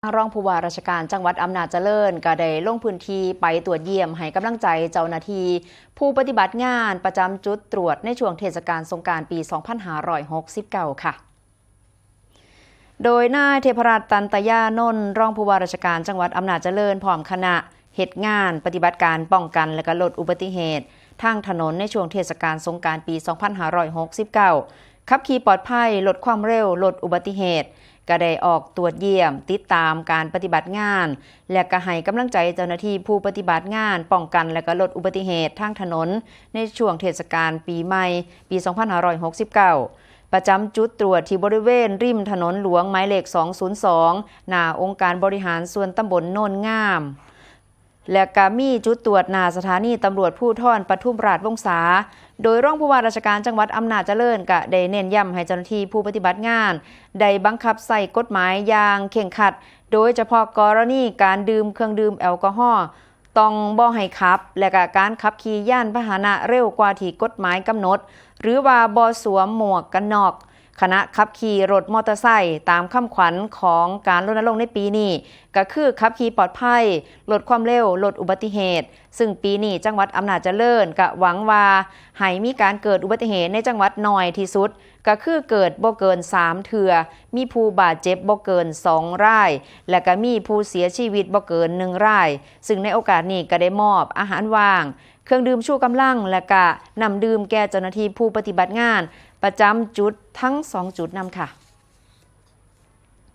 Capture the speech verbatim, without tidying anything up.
รองผู้ว่าราชการจังหวัดอำนาจเจริญก็ได้ลงพื้นที่ไปตรวจเยี่ยมให้กำลังใจเจ้าหน้าที่ผู้ปฏิบัติงานประจำจุดตรวจในช่วงเทศกาลสงกรานต์ปี สองพันห้าร้อยหกสิบเก้า ค่ะ โดยนายเทพรัตน์ ตันตยานนท์ รองผู้ว่าราชการจังหวัดอำนาจเจริญ พร้อมคณะเฮ็ดงานปฏิบัติการป้องกันและก็ลดอุบัติเหตุทางถนนในช่วงเทศกาลสงกรานต์ปี สองพันห้าร้อยหกสิบเก้า ขับขี่ปลอดภัย ลดความเร็ว ลดอุบัติเหตุ ก็ได้ออกตรวจเยี่ยมติดตามการปฏิบัติงาน และก็ให้กำลังใจเจ้าหน้าที่ผู้ปฏิบัติงานป้องกันและก็ลดอุบัติเหตุทางถนนในช่วงเทศกาลปีใหม่ปี สองพันห้าร้อยหกสิบเก้า ประจำจุดตรวจที่บริเวณริมถนนหลวงหมายเลข สองศูนย์สอง หน้าองค์การบริหารส่วนตำบลโนนงาม และก็มีจุดตรวจหน้าสถานีตำรวจภูธรปทุมราชวงศา โดยรองผู้ว่าราชการจังหวัดอำนาจเจริญก็ได้เน้นย้ำให้เจ้าหน้าที่ผู้ปฏิบัติงาน ได้บังคับใช้กฎหมายอย่างเคร่งครัด โดยเฉพาะกรณีการดื่มเครื่องดื่มแอลกอฮอล์ ต้องบ่ให้ขับ และก็การขับขี่ยานพาหนะเร็วกว่าที่กฎหมายกำหนด หรือว่าบ่สวมหมวกกันน็อก ขณะขับขี่รถมอเตอร์ไซค์ ตามคำขวัญของการรณรงค์ในปีนี้ ก็คือขับขี่ปลอดภัย ลดความเร็ว ลดอุบัติเหตุ ซึ่งปีนี้จังหวัดอำนาจเจริญก็หวังว่าให้มีการเกิดอุบัติเหตุในจังหวัดน้อยที่สุด ก็คือเกิดบ่เกิน สาม เทื่อ มีผู้บาดเจ็บบ่เกิน สอง ราย และก็มีผู้เสียชีวิตบ่เกิน หนึ่ง ราย ซึ่งในโอกาสนี้ก็ได้มอบอาหารว่าง เครื่องดื่มชูกำลัง และก็น้ำดื่มแก่เจ้าหน้าที่ผู้ปฏิบัติงานประจำจุดทั้งสองจุดนำค่ะ